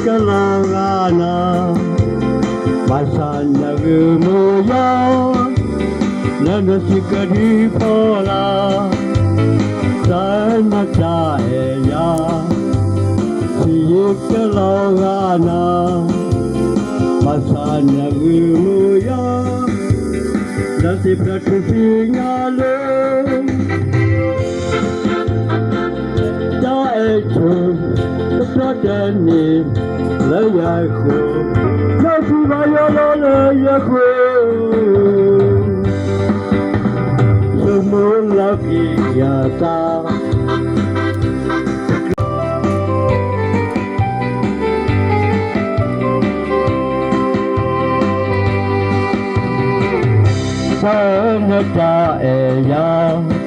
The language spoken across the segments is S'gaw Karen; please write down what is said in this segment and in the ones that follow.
ကလီၤဂာ်နၤ, ဘၣ်ဆၣ်နဂ့ၢ်မိၢ်ယီၤ, လၢနစံးကဒုဖီလာ်, သးနတၢ်အဲၣ်ယၤ, ထံၣ်ယကလီၤဂာ်နၤ, ဘၣ်ဆၣ်နဂ့ၢ်မိၢ်ယီၤ, လၢသ့ၣ်ဖျၢၣ်ထူၣ်စုညါလၢ တၢ်အဲၣ်ဆိၣ် တတီတန့ၢ်လၢယဃိ, လၢစံးဘၣ်ယွၤလီၤလၢယဃိ, ဆိမိၣ်လီၤက့ၤယသး သးနတၢ်အဲၣ်ယၤ,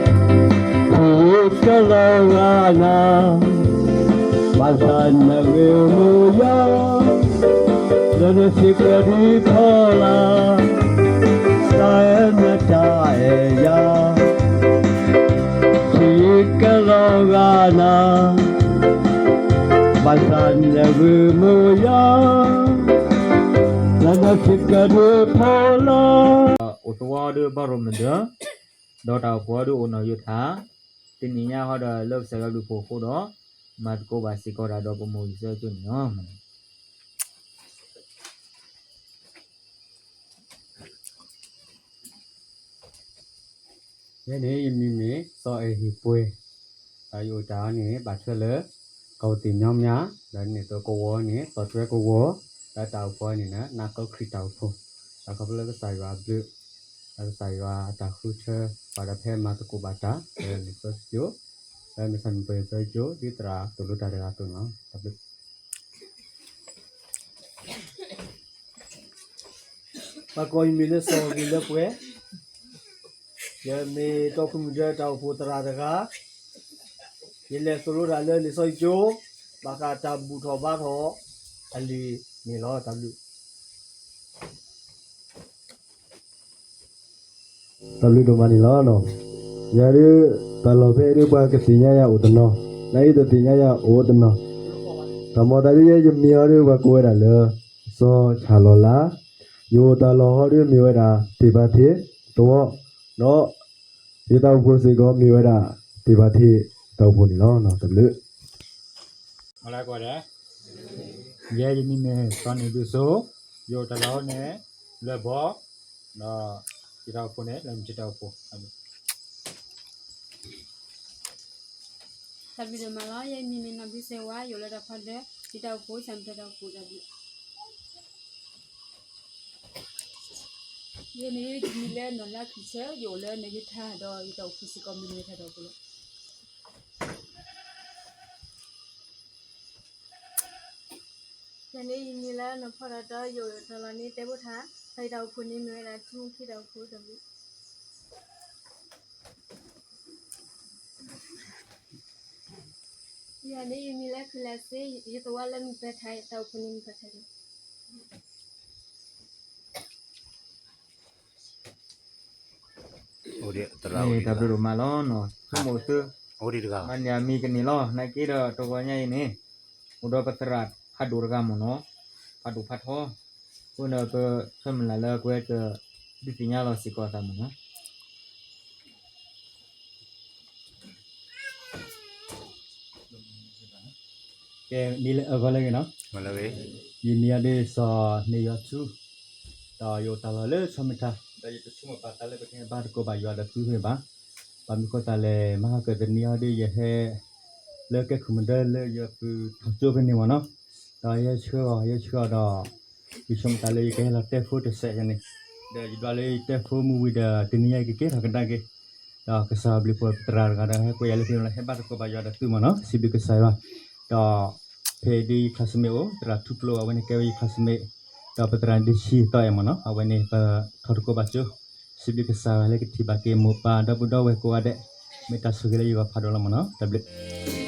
ထံၣ်ကလီၤဂာ်နၤ, ဘၣ်ဆၣ်နဂ့ၢ်မိၢ်ယီၤ, လၢနစံးကဒုဖီလာ်, သးနတၢ်အဲၣ်ယၤ, ထံၣ်ကလီၤဂာ်နၤ, ဘၣ်ဆၣ်နဂ့ၢ်မိၢ်ယီၤ, လၢနစံးကဒုဖီလာ် အိၣ်သဝီဒုးဘၣ်ရိၣ်မုၢ်ဒၢ, ဒီးတၢ်အိၣ်ဖှိၣ်ဒုးအိၣ်နီၢ်ယိၤထါ, တနံၤညါဟီဒီးလၢကစၢ်ယွၤဘျုးဖှိၣ်အဃိဒီး, မၤသကိးဘၣ်စ့ၢ်ကီးတၢ်ဒီးပမိၢ်လံာ်စီဆှံကၠိန့ၣ်လီၤ. ယဲန့ၣ် ယမံၤမ့ၢ်စီၤအဲၣ်ဟံၣ်ပှဲၤ, ဒီးယအိၣ်တၢ်အီၤန့ၣ် ဘၣ်ထွဲလၢ ကီၢ်တ့ၢ်ညီမး, ဒီးန့ၣ်သိးကဝီၤန့ၣ် သီၣ်တွဲကဝီၤ, ဒီးတၢ်အိၣ်ဖှိၣ်အံၤန့ၣ် နးကီခရံာ်တၢ်အိၣ်ဖှိၣ်, ဒီးခီဖျိလၢကစၢ်ယွၤအဘျုး, ဒီးကစၢ်ယွၤအတၢ်ဃုထၢ, ပှၤဒီးဖဲမၤသကိးဘၣ်တၢ် လၢလံာ်စီဆှံကၠိ, လၢမ့ၢ်သးမ့ၢ်ပှဲၤလံာ်စီဆှံကၠိ ဒ်သရၣ်သိၣ်လိတၢ်တဂၤအသိးန့ၣ်လီၤ. တၢ်ဘျုး ပှၤကိးယမံၤလၢစီၤဂ့ၤလၢပှဲၤ, ယမ့ၢ်တီခိၣ်မုၢ်ဒၢတၢ်အိၣ်ဖှိၣ်သရၣ်တဂၤ, ယလဲၤသိၣ်လိတၢ်လၢလံာ်စီဆှံကၠိ, ဘၣ်ဃးတၢ်ဘူၣ်ထီၣ်ဘါထီၣ်အလံာ်န့ၣ်လီၤ. တၢ်ဘျုး တၢ်ဘျုးဒိၣ်မးန့ၣ်လီၤ. ယၤဒုး တၢ်လီၢ်ဖဲအံၤဒုး ပှၤကသ့ၣ်ညါယၤအိၣ်တနီၤ, နအံၤတသ့ၣ်ညါယၤအိၣ်တနီၤ, တၢ်မၤသးဒ်ယဲ ယမံၤဟီဒုး ပှၤကိးဝဲဒၣ်လၢ စီၤဆၣ်လီၤလါ, ယအိၣ်တၢ်လီၢ်ဟီဒုး မ့ၢ်ဝဲဒၣ် သ့ၣ်ဖးထ့သဝီ, ဒီး ယတၢ်အိၣ်ဖှိၣ်စ့ၢ်ကီး မ့ၢ်ဝဲဒၣ် သ့ၣ်ဖးထ့တၢ်အိၣ်ဖှိၣ်န့ၣ်လီၤ. တၢ်ဘျုး မၤလၢကီးဒဲး, ယဲယမံၤမ့ၢ်စီၤန့ၢ်ဒုးစိ, ယအိၣ်တၢ်လီၢ်ဟီန့ၣ် လၢၢ်ဘီ, ဒီးယတၢ်အိၣ်ဖှိၣ်န့ၣ် လၢမုၢ်ထံတၢ်အိၣ်ဖှိၣ်. တၢ်ဘျုးဒိၣ်မးလီၤ. ယဲမံၤမ့ၢ်နီၢ်ဘုစဲဝါ, ယအိၣ်လၢတၢ်ဖီဒၢ, ယတၢ်အိၣ်ဖှိၣ် ဆၣ်မုၢ်ထၢၣ်တၢ်အိၣ်ဖှိၣ်. တၢ်ဘျုး ယဲန့ၣ် ယမံၤလၢနီၢ်လါခရံာ်ဆၢ, ယအိၣ်လၢနီၢ်ယိၤထါ, ဒီးယတၢ်အိၣ်ဖှိၣ်စ့ၢ်ကီး မ့ၢ်နီၢ်ယိၤထါတၢ်အိၣ်ဖှိၣ်လီၤ. ယဲန့ၣ် ယမံၤလၢနီၢ်ဖီဒီးတီ, ယအိၣ်တၢ်လီၢ်န့ၣ် တဲဘိထၣ်, ဒီးယတၢ်အိၣ်ဖှိၣ်န့ၣ် မ့ၢ်ဝဲဒၣ်ထူခံတၢ်အိၣ်ဖှိၣ်. တၢ်ဘျုး ယဲန့ၣ် ယမံၤလၢခူလးစ့, ယသဝီလၢမုၢ်ပၢၤထါ, ယတၢ်အိၣ်ဖှိၣ်န့ၣ်မ့ၢ်ပၢၤထါလီၤ. တၢ်ဘျုးဒိၣ်မးလီၤ. ဆိကမိၣ်သု, မၤန့ၢ်အမံၤကန့ၢ်လီၤ. နာ်က့ဒီးတဂီၤညါအံၤန့ၣ်, အိၣ်ဒီးပသရၣ်ဖးဒိၣ်တဂၤမ့ၢ်နီၤ, ဖးဒိၣ်ဖးထီ, အဃိန့ၣ် ပဆၢမုၢ်လၢ်လၢအဝဲက ဒုးသ့ၣ်ညါလီၤစ့ၢ်ကီးအသးမ့ၢ်နီၤ. ကဲ, ဒ်လၢအဂီၢ်လၢဂ့ၤနီၤ, ယမံၤအီၤဒ်စီၤန့ၢ်ယွၤထူ, ဒီးယအိၣ်တၢ်လီၢ်လၢဆီမတၤ, ဒီးယတဆိကမိၣ်ဘၣ်သးလၢပကဟဲဘါသကိးဘၣ်ယွၤဒီးသုဝဲဘၣ်. ဘၣ်မနုၤဃိသတးလဲၣ်, မဟါကတနံၤအံၤဒီး ယဟဲလၢကဲခိၣ်မဒၢလၢယပုၢ်ထီၣ်ကၠိဖဲန့ၣ်မ့ၢ်နီၤ, ဒီးယဟဲဆှၢအီၤ, ယဟဲဆှၢအီၤဒီး ယဆိကမိၣ်သးလၢယကဟဲလီၤတဲဖိတစဲးယၤန့ၣ်, ဒီးယဒွးလၢယတဲဖိမုၢ်ဝံၤဒီး တနံၤညါယကကဲထီၣ်ကဒါက့ၤ, ဒီးကစၢ်ဘျုးဖှိၣ်ပသရၣ်တဂၤဒီး ဟဲကွဲးယၤလၢဖဲန့ၣ်လီၤ, ဟဲဘါသကိးဘၣ်ယွၤဒီးသုမ့ၢ်နီၤ, စံးဘျုးကစၢ်ယွၤ. ဒီးဖဲအံၤဒ်ယ classmate အိၣ်, သရၣ်ထူပျိ အဝဲန့ၣ်ကဲဝဲယ classmate, ဒီးပသရၣ်ဒ့ဆံသီအဲၣ်မ့ၢ်နီၤ, အဝဲန့ၣ်ပထီၣ်သကိးဘၣ်ကၠိ, စံးဘျုးကစၢ်ယွၤလၢကထံၣ်ဘၣ်က့ၤမိၢ်ပၢ်ဒီပုၢ်ဒီဝဲၢ်ကိးဂၤဒဲး, မ့ၢ်တၢ်ဆိၣ်ဂ့ၤလၢယဂီၢ်ဖးဒိၣ်လီၤမ့ၢ်နီၤ, တၢ်ဘျုး.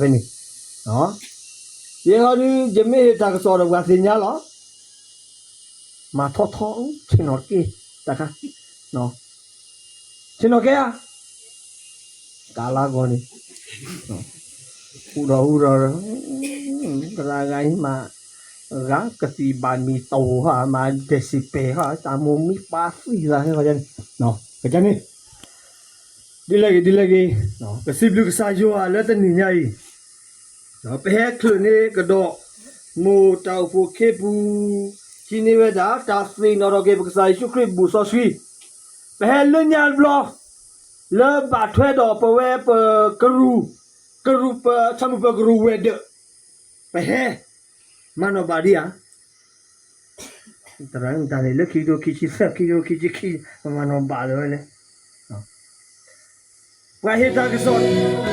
ဖဲန့ၣ်, ယဲဟီဒုး ယမ့ၢ်ဟ့ၣ်တၢ်ကစီၣ်ဒီးပှၤသ့ၣ်ညါလီၤ. မၤထီထီ ဆ့ၣ်နီၤတက့ၢ်, တၢ်ခါ, ဆ့ၣ်နီၤကဲဧါ, ကးလါဂီၤန့ၣ်, ဟူဒီးဟူဒီး, သရၣ်ဂၤအံၤမး, ဂၤကသံၣ်ဘၣ်မံၤတိၢ်ဟီ, မၤဒဲးစံးပဲာ်ဟီ, တၢ်မိၢ်မံပာ်သွံၣ်သးဟဲဃီန့ၣ်, ကန့ၣ် ဒ်လဲၣ်ဂ့ၤ ဒ်လဲၣ်ဂ့ၤ, ပစံးဘျုးကစၢ်ယွၤလၢတနံၤညါအံၤ, ပဟဲချုးန့ၢ်ကဒီး မိၢ်တၢ်အိၣ်ဖှိၣ်ခ့ပူၤ, ဟံးန့ၢ်ဝဲဒၣ် တၢ်သ့ၣ်နီၣ်ထီၣ်က့ၤ ပကစၢ်ယ့ၣ်ၡူးခရံာ်ဘူးစီဆှံ, ပဟဲလၢညါတဘျီ, လၢဘၣ်ထွဲဒီးပဝဲပကရူၢ်, ကရူၢ်ပဆၣ်မုၢ်ပကရူၢ်ဝဲၤဒၢး, ပဟဲ မၤနီၣ်ဘၣ်ဒံးဧါ, တရၣ်တၢ်န့ၣ်လၢခံကထိခံဆံသၢ ခံကထိခံဆံခံ, ပမၤနီၣ်ဘၣ်လၢၤဝဲလဲၣ်, ပှၤဟ့ၣ်တၢ်ကစီၣ်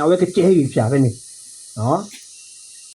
အဝဲကကဲဂ့ၤဖၠၣ်ဖဲန့ၣ်,